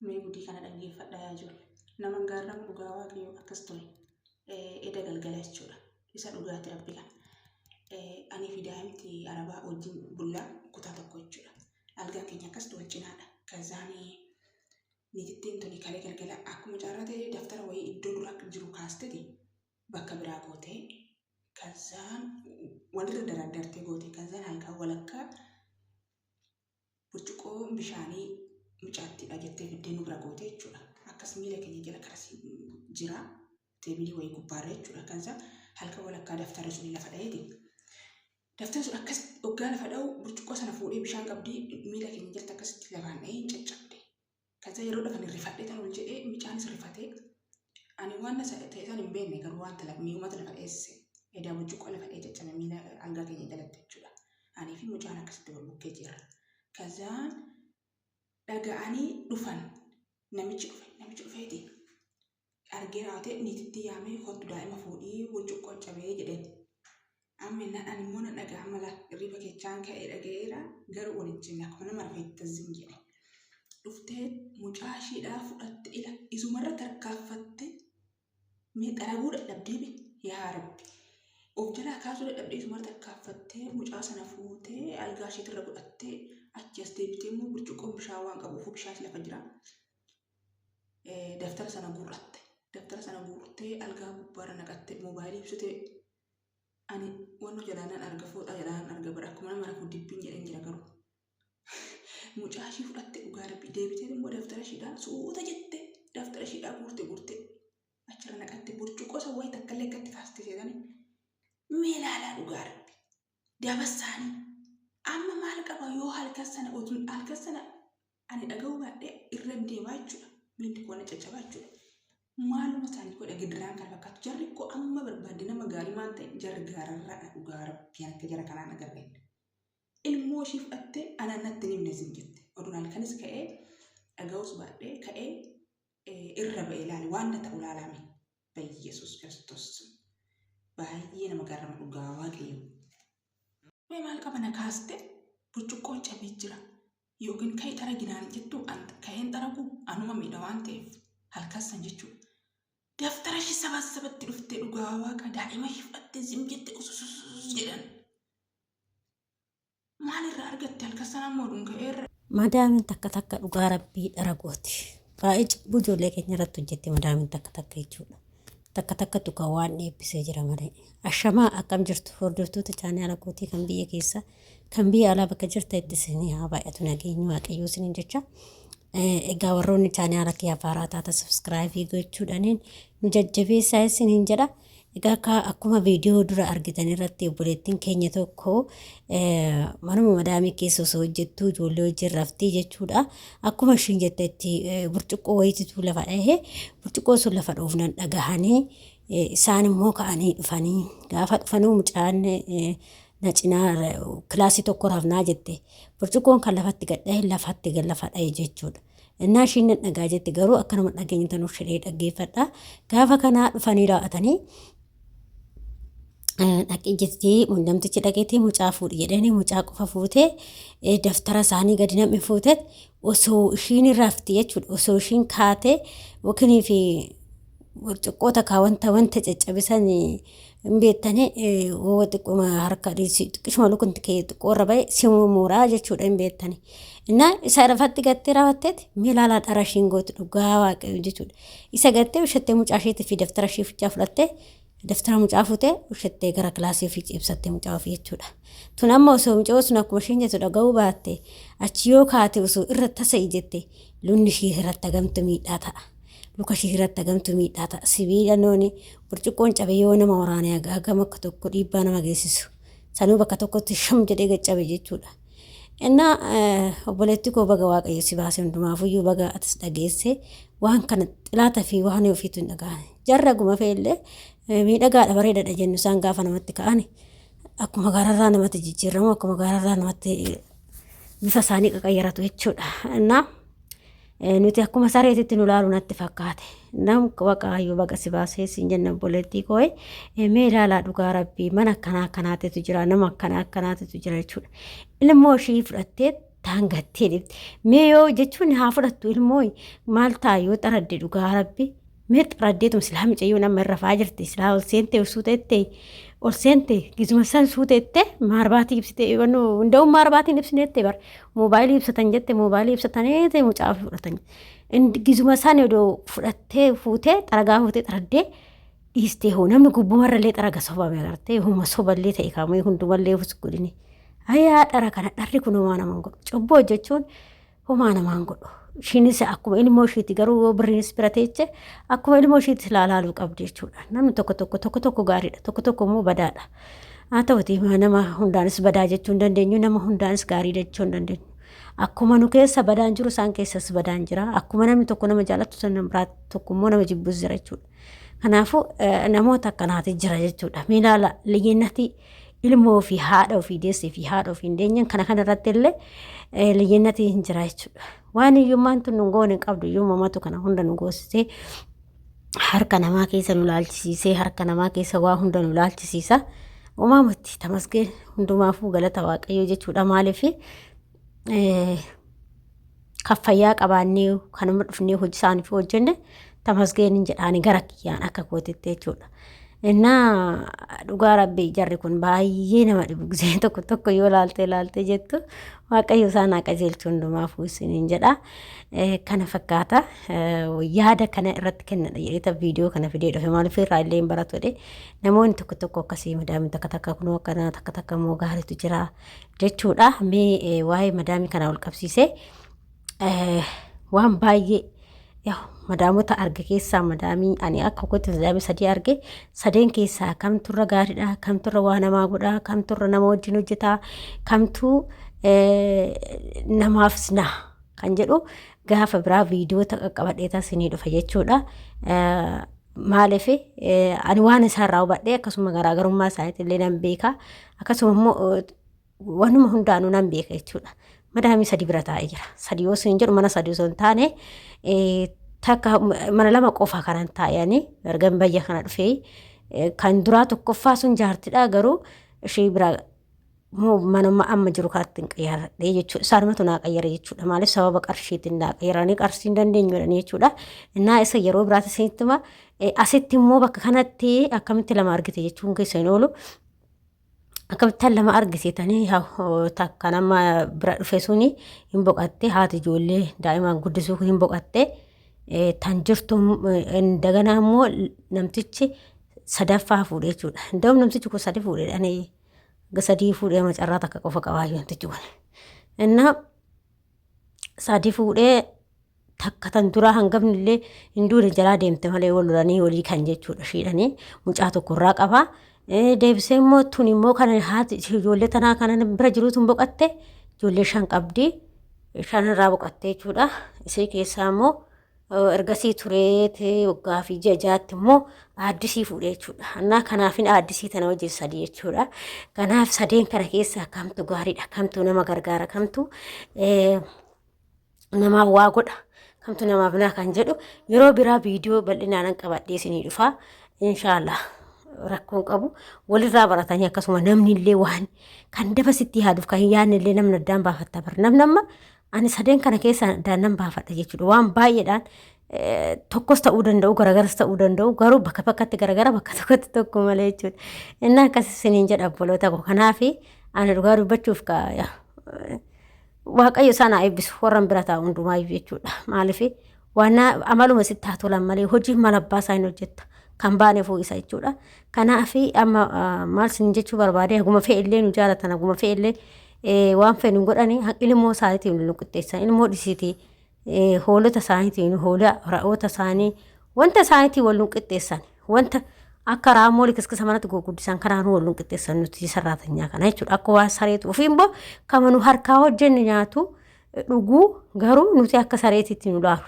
Mee gudii kana dhaggeeffadhaa yaa ijoollee. Naman gaarramu dhugaa waaqayyoo akkas ture. Eda galgala jechuudha. Isa dhugaati rabbi kana. Anii fi daa'imti arabaa wajjin bullaa kutaa tokko jechuudha. Algaan keenya akkas wal cinaadha. Kazaanii niitittiin tuni kalee galgala akkuma carraa ta'e daftara wayii iddoo dura jiru kaasteti bakka biraa gootee kazaan walirra daraaddartee goote kazaan halkan walakkaa burcuqqoo bishaanii mucaattiidha jettee fiddee nu bira goote jechuudha. Akkas miila keenya jala karas jira teebilii wayii gubbaarra jechuudha. Kansa halkan walakkaa daftarri sun lafa dha'eeti. Daftarri sun akkas hoggaa lafa dha'u burcuqqoo sana fuudhee bishaan qabdii miila keenya jalatti akkasitti lafaan dha'ee hin caccabde. Kansa yeroo dhafan rifadhee tan ol jedhee mucaanis rifatee ani waan ta'e san hin beekne garuu waan mi'umata lafa dheesse. Edaa burcuqqoo lafa dha'ee caccabe miila algaa keenya jalatti jechuudha. Anii fi mucaan akkasitti wal bukkee jirra. Kazaan dhaga'anii dhufan namichi dhufe namichi dhufeeti argee raawwatee niititti yaamee kottu daa'ima fuudhii burcuqqoo cabee jedheen. Amma innaan ani immoo nan dhaga'a mala hirriba keechaan ka'ee dhaga'eera garuu wal hin cinne akkuma nama rafeetti zim jedhe. Dhuftee mucaa ishiidhaa fudhatte ila isumarra tarkaanfatte Mee xaraguu dadhabdee be yaa rabbi. Of jalaa kaasuu dadhabdee isuma tarkaanfattee mucaa sana fuutee algaa isheetirra godhattee achi as deebitee immoo burcuqqoon bishaan waan qabuuf bishaan lafa jira. Daftara sana guurratte. Daftara sana guurtee algaa gubbaarra naqattee moobaayilii ibsitee ani wanno jalaa nan arga fooxaa jalaa nan arga bara akkuma nama rafuu dibbiin jedheen jira garuu. Mucaa ishii fudhatte dhugaa rabbi deebitee immoo daftara ishiidhaa suuta jette daftara ishiidhaa guurte guurte achirra naqatte burcuqqoo san wayii takka illee akkatti kaaste seetanii mee ilaalaa dhugaa rabbi dabassaanii amma maal qaba yoo halkan sana otuun halkan sana ani dhaga'uu baadhee irra deemaa jechuudha miilli koo na caccabaa jechuudha. Maaluma isaanii godha gidiraan kana fakkaatu jarri koo amma barbaadde nama gaarii maal ta'e jarri gaararraadha dhugaa rabbi akka jara kanaan agarreen. Ilmoo ishii fudhattee anaan natti hin himne sin jette. Oduun halkanis ka'ee dhaga'us baadhee ka'ee irra ba'e ilaali waan na ta'u ilaalaame. Bayyesuus Kiristoos. Baay'ee nama garrama dhugaa waaqayyo. Mee maal qaba na kaaste burcuqqoon cabee jira. Yookiin ka'i xaragi naan jettu ka'een xaragu anuma miidha waan ta'eef halkan san jechuudha. Daftara ishii sabaa sabatti dhuftee dhugaa waaqa daa'ima ishii fudhattee zim jette usususus jedhan. Maal irraa argatte halkan sana immoo dhunga'eerra. Madaamin takka takka dhugaa rabbii dhara gooti. Baay'ee cubbuu ijoollee keenya irratti hojjette madaamin takka takka jechuudha. Takka takkatu kan waan eebbisee jira malee. Ashamaa akkam jirtu hordoftoota chaanaala kootii kan biyya keessa kan biyya alaa bakka jirta itti isinii haa baay'atu nageenyi waaqayyoo isiniin jecha. Egaa warroonni chaanaala kiyyaaf haaraa taata subscribe gochuudhaaniin nu jajjabeessaa isiniin jedha. Egaa akka akkuma viidiyoo dura argitan irratti obboleettiin keenya tokko manuma madaamii keessa osoo hojjettuu ijoollee wajjin raftii jechuudha. Akkuma ishiin jettetti burcuqqoo wayiititu lafa dhahe burcuqqoo sun lafa dhoofnan dhagahanii isaan immoo ka'anii dhufanii gaafa dhufanuu mucaan na cinaa kilaasii tokko rafnaa jette burcuqqoon kan lafatti gad dhahe lafatti gad lafa dhahe jechuudha. Innaa ishiin nan dhagaa jette garuu akkanuma dhageenye tanuu shiree dhaggeeffadha. Gaafa kanaa dhufanii raawwatanii dhaqee jettee namtichi dhaqeetii mucaa fuudhi jedhanii mucaa qofa fuutee daftara isaanii gadi namni fuute osoo ishiin rafti jechuudha osoo ishiin kaatee yookiin fi burcuqqoo takka wanta wanta caccabisan hin beektanii woo xiqquma harka xiqqishuma lukunti kee xiqqoo irra ba'e si murmuraa jechuudha hin beektanii. Innaa isa lafatti gattee raawwatteeti mee ilaalaa dhara ishiin gootu dhugaa waaqayyo jechuudha. Isa gattee ushattee mucaa isheetii fi daftara ishee fichaa fudhattee daftara mucaa fuutee ushattee gara kilaasii ofii ciibsattee mucaa ofii jechuudha. Tun amma osoo mucaa sun akkuma isheen jettu dhaga'uu baatte achi yoo kaate osoo irra tasa ijette lunni ishee irratti hagamtu miidhaa ta'a. Luka ishee irratti hagamtu miidhaa ta'a. Sibiila nooni burcuqqoon cabe yoo nama waraane hagam akka tokko dhiibbaa nama geessisu. Sanuu bakka tokkotti sham jedhee gad cabe jechuudha. Innaa obboleettii koo baga waaqayyo si baase hundumaafuyyuu baga atis dhageesse waan kana xilaata fi waan ofiitu hin dhaga'an. Jarra guma fe'ellee miidhagaadha bareedaadha jennu isaan gaafa namatti ka'an akkuma gaararraa namatti jijjiiramu akkuma gaararraa namatti bifa isaanii qaqayyaratu jechuudha. Innaa nuti akkuma sareetitti nu laalu natti fakkaate. Nam waqaayyoo baga si baasee siin jenna obboleettii koo mee ilaalaa dhugaa rabbii mana akkanaa akkanaatitu jira nama akkanaa akkanaatitu jira jechuudha. Ilmoo ishii fudhattee Taan gattee dhibde. Mee yoo jechuun haa fudhattu ilmoo maal ta'a yoo xaradde dhugaa rabbi. Mee xaraddeetuma silaa mucayyoo nama irra faa jirti silaa ol seente suuteette ol seente gizuma san suuteette maarbaatii ibsite hunda'uun maarbaatiin ibsineette bar moobaayilii ibsatan jette moobaayilii ibsatanii ta'e mucaa ofii fudhatan. Gizuma san odoo fudhattee fuutee xaragaa fuutee xaraddee dhiistee hoo namni gubbumarrallee xaraga sobame agartee huma soballee ta'e kaamee hundumallee ofis godhini. Ayyaa dhara kana dharri kun homaa namaan godhu. Cubbuu hojjechuun homaa namaan godhu. Ishiinis akkuma ilmoo ishiiti garuu yoo birriinis bira teeche akkuma ilmoo ishiiti silaa laaluu qabdi jechuudha. Namni tokko tokko tokko tokko gaariidha tokko tokko immoo badaadha. Haa ta'uti nama hundaanis badaa jechuu hin dandeenyu nama hundaanis gaarii jechuu hin dandeenyu. Akkuma nu keessa badaan jiru isaan keessas badaan jira. Akkuma namni tokko nama jaalatu sana biraa tokko immoo nama jibbus jira jechuudha. Kanaafuu namoota akkanaati jira jechuudha. Mee ilaala liyyinnatii ilmoo fi haadha ofii deessee fi haadha ofii hin deenyen kana kana irratti illee liyyinnatii hin jira jechuudha. Waan hiyyummaan tun nu goone hin qabdu hiyyummamatu kana hunda nu goosisee harka namaa keessa nu laalchisiisee harka namaa keessa waa hunda nu laalchisiisa. Umaamatti tamasgeen hundumaafuu galata waaqayyoo jechuudha maaliif kan fayyaa qabaannee kanuma dhufnee hojii isaaniif hojjenne tamasgeen hin jedhaani gara kiyyaan akka kootitti jechuudha. Innaa dhugaa rabbii jarri kun baay'ee nama dhibu gisee tokko tokko yoo laaltee laaltee jettu waaqayyo isaan haa qajeelchu hundumaafuu isiniin jedha. Kana fakkaata yaada kana irratti kennadha jedheeta viidiyoo kana fidee dhufe maaliif irraa illee hin baratu jedhee namoonni tokko tokko akkasii madaamii takka takka kunoo akkanaa takka takka immoo gaariitu jira jechuudha. Mee waa'ee madaamii kanaa wal qabsiisee waan baay'ee madaamota arge keessaa madaamii ani akka kootti madaamii sadii arge sadeen keessaa kamturra gaariidha kamturra waa namaa godha kamturra nama wajjin hojjeta kamtuu namaaf na kan jedhu gaafa biraa viidiyoota qaqqabadhee tasinii dhufa jechuudha. Maaliif ani waan isaarraa hubadhee akkasuma garaagarummaa isaaniitti illee nan beeka akkasuma immoo wanuma hundaanuu nan beeka jechuudha. Madaamii sadi bira taa'ee jira. Sadi yoo isin jedhu mana sadi osoo hin taane takka mana lama qofa kanan taa'anii ergan bayya kana dhufee kan duraa tokkoffaa sun jaartidha garuu ishee bira manuma amma jiru kanatti hin qayyaradhe jechuudha. Isaanumatu naa qayyare jechuudha. Maaliif sababa qarshiitiin naa qayyaranii qarshii hin dandeenyu jedhanii jechuudha. Innaa isa yeroo biraatti isinitti hima. Asitti immoo bakka kanatti akkamitti lama argite jechuun keessa hin oolu. Akkamittan lama argisiitanii takka nama bira dhufe suni hin boqatte haati ijoollee daa'imaan guddisuu hin boqatte tan jirtu daganaa immoo namtichi sadaffaa fuudhe jechuudha. Nda'um namtichi kun sadi fuudhe dhanii sadii fuudhee amma carraa takka qofa qabaa namtichi kun. Innaa sadi fuudhee takka tan duraa hangafni illee hin duune jalaa deemte malee wal lolanii walii kan jechuudha ishiidhanii mucaa tokko irraa qaba. Deebisee immoo tun immoo kana haati ijoollee tanaa kana bira jiruutu hin boqatte ijoollee shan qabdi shan irraa boqatte jechuudha. Isii keessaa immoo ergasii turee waggaa fi ji'a jaatti immoo aaddisii fuudhe jechuudha. Annaa kanaafin aaddisii tana wajjin sadii jechuudha. Kanaaf sadeen kana keessaa kamtu gaariidha kamtu nama gargaara kamtu namaaf waa godha kamtu namaaf naa kan jedhu yeroo biraa viidiyoo bal'inaan qabadhee isinii dhufa inshaallah rakkoon qabu walirraa baratanii akkasuma namni illee waan kan dafa sitti yaaduuf kan hin yaadne illee namni addaan baafatta bara namni amma ani sadeen kana keessa addaan nan baafadha jechuudha waan baay'eedhaan tokkos ta'uu danda'u garagaras ta'uu danda'u garuu bakka bakkatti garagara bakka tokkotti tokko malee jechuudha inni akkas isiniin jedha obboloota koo kanaaf ani dhugaa dubbachuuf Waaqayyo isaan haa eebbisu warran bira taa'u hundumaayyuu jechuudha. Maaliif waan amaluma sitti haa tolan malee hojii mala abbaa isaa hin hojjetta. Kan baane fuu'isa jechuudha. Kanaaf amma maal sin jechuu barbaade haguma fe'e illee nu jaalatan haguma fe'e illee waan fe'e nu godhani ilmoo isaaniitiin nu qixxeessan ilmoo dhisiitii hoolota isaaniitiin hoolaa ra'oota isaanii wanta isaaniitiin wal nu qixxeessan wanta akka raammoo likiskisa manatti gurguddisan kanaan wal nu qixxeessan nuti sarraatanyaa kana jechuudha akka waan sareetu ofii immoo kama nu harkaa hojjenne nyaatu dhuguu garuu nuti akka sareetitti nu laalu.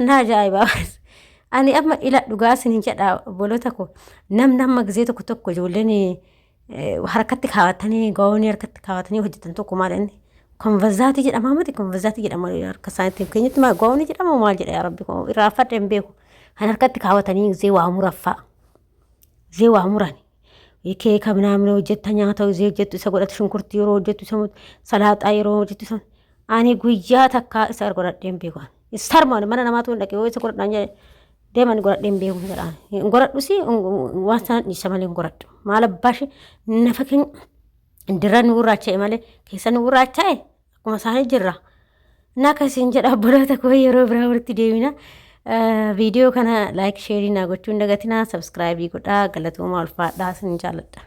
Na ajaa'ibaa. Ani amma ila dhugaa isin jedha obboloota koo namni amma gisee tokko tokko ijoolleen harkatti kaawwatanii gaa'onii harkatti kaawwatanii hojjetan tokko maal inni konvazaatii jedhama miti konvazaatii jedhama harka isaaniitti keenyatti maal gaa'onii jedhama maal jedha yaa rabbi koo irraa fadhe hin beeku kan harkatti kaawwatanii gisee waa muraffaa gisee waa muran Keeka ምናምን hojjetta, nyaata hojii hojjettu isa godhatu, shunkurtii yeroo hojjettu isa, salaaxaa yeroo hojjettu isa. Ani guyyaa takkaa isa godhadhee hin beeku. Sarmaan mana namaatu hin dhaqee yoo isa godhadhaan jedhe deeman godhadhee hin beeku jedhaan. Hin godhadhus, waan sana dhiisa malee hin godhadhu. Maal abbaashi, nafa keenya dirra nu gurraacha'e malee keessa nu gurraacha'e akkuma isaanii jirra. Na akkasiin jedha, obboloota koo, yeroo biraa walitti deemina. Viidiyoo kana like, share naa gochuu hin dagatinaa, subscribe godhaa, galatoomaa, ulfaadhaa, sin jaalladha.